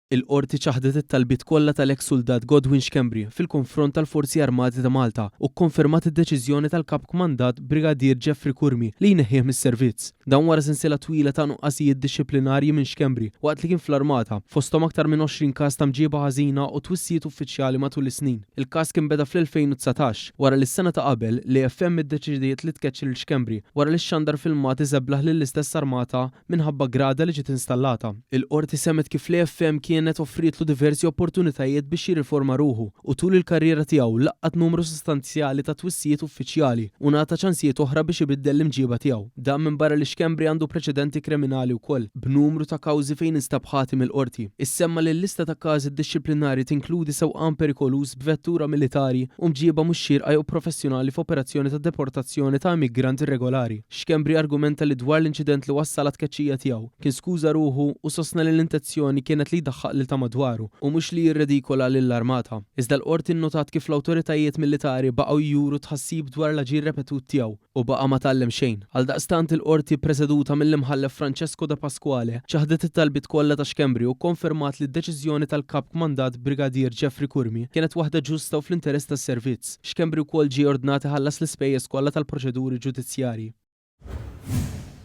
Il-Qorti ċaħdet it-talbiet kollha tal-eks suldat Godwin Schembri fil-konfront tal-Forzi Armati ta' Malta u kkonfermat id-deċiżjoni tal-Kap Kmandat Brigadier Jeffrey Curmi li jneħħih mis-servizz. Dan wara sensiela twila ta' nuqqasijiet dixxiplinarji minn Schembri waqt li kien fl-Armata, fosthom aktar minn 20 każ ta' mġieba ħażina u twissijiet uffiċjali matul is-snin. Il-każ kien beda fl-2019, wara li s-sena ta' qabel, l-AFM iddeċidiet li tkeċċi lil Schembri wara li xxandar filmat iżeblaħ lill-istess Armata minħabba grada li ġiet installata. Il-Qorti semgħet kif l-AFM kienet offrietlu diversi opportunitajiet biex jirriforma ruħu u tul il-karriera tiegħu laqqat numru sostanzjali ta' twissijiet uffiċjali u ngħata ċansijiet oħra biex ibiddel l-imġieba tiegħu. Dan minbarra li Schembri għandu preċedenti kriminali wkoll, b'numru ta' kawżi fejn instab ħati mill-Qorti. Issemma li l-lista ta' każi dixxiplinari tinkludi sewqan perikoluż b'vettura militari u mġieba mhux xierqa jew professjonali f'operazzjoni ta' deportazzjoni ta' immigrant irregolari. Schembri argumenta li dwar l-inċident li wassal għat-tkeċċija tiegħu, kien skuża ruħu u sostna li l-intezzjoni kienet li jdaħħaq lil ta' madwaru u mhux li jirredikola lill-armata. Iżda l-Qorti nnotat kif l-awtoritajiet militari baqgħu juru tħassib dwar l-aġir repetut tiegħu u baqa' ma tgħallem xejn. Għaldaqstant il-Qorti ppreseduta mill-Imħallef Francesco Depasquale ċaħdet it-talbiet kollha ta' Schembri u kkonfermat li d-deċiżjoni tal-Kap Kmandat Brigadier Jeffrey Curmi kienet waħda ġusta u fl-interess tas-servizz. Schembri wkoll ġie ordnat iħallas l-ispejjeż kollha tal-proċeduri ġudizzjarji.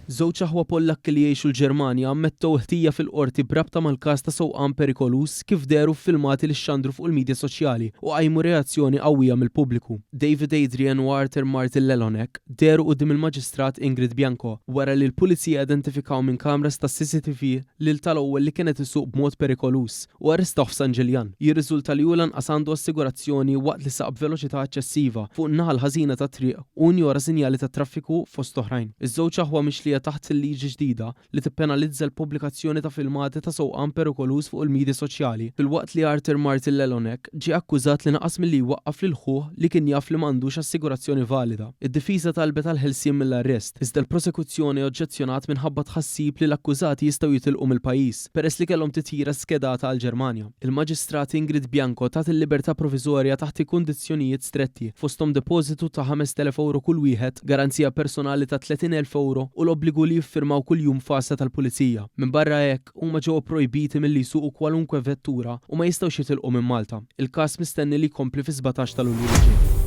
Żewġ aħwa Pollakki li jgħixu l-Ġermanja ammettew ħtija fil-Qorti b'rabta mal-każ ta' sewqan perikoluż kif dehru f'filmati li xxandru fuq il-midja soċjali u qajmu reazzjoni qawwija mill-pubbliku. David Adrian u Arthur Martin Lelonek dehru quddiem il-Maġistrat Ingrid Bianco wara li l-Pulizija identifikaw minn kameras tas-CCTV lil tal-ewwel li kien qed isuq b'mod perikoluż u arrestawh f'San Ġiljan. Jirriżulta li hu lanqas għandu assigurazzjoni waqt li saq b'veloċità eċċessiva fuq in-naħa l-ħażina tat-triq u injora sinjali tat-traffiku fost oħrajn. Iż-żewġ aħwa mixlija taħt il-liġi ġdida li tippenalizza l-pubblikazzjoni ta' filmati ta' sewqan perikoluż fuq il-midja soċjali, filwaqt li Arthur Martin Lelonek ġie akkużat li naqas milli jwaqqaf lil ħuh li kien jaf li m'għandux assigurazzjoni valida. Id-difiża talbet għall-ħelsien mill-arrest, iżda l-prosekuzzjoni oġġezzjonat minħabba tħassib li l-akkużati jistgħu jitilqu mill-pajjiż. peress li kellhom titjira skedata għall-Ġermanja. Il-Maġistrat Ingrid Bianco tat il-libertà proviżorja taħt kundizzjonijiet stretti, fosthom depożitu ta' 5,000 ewro kull wieħed, garanzija personali ta' 30,000 ewro u l-obbligu li jiffirmaw kuljum f'għassa tal-pulizija. Minbarra hekk, huma ġew ipprojbiti milli jsuqu kwalunkwe vettura u ma jistgħux jitilqu minn Malta. Il-każ mistenni li jkompli fis-17 ta' Lulju li ġej.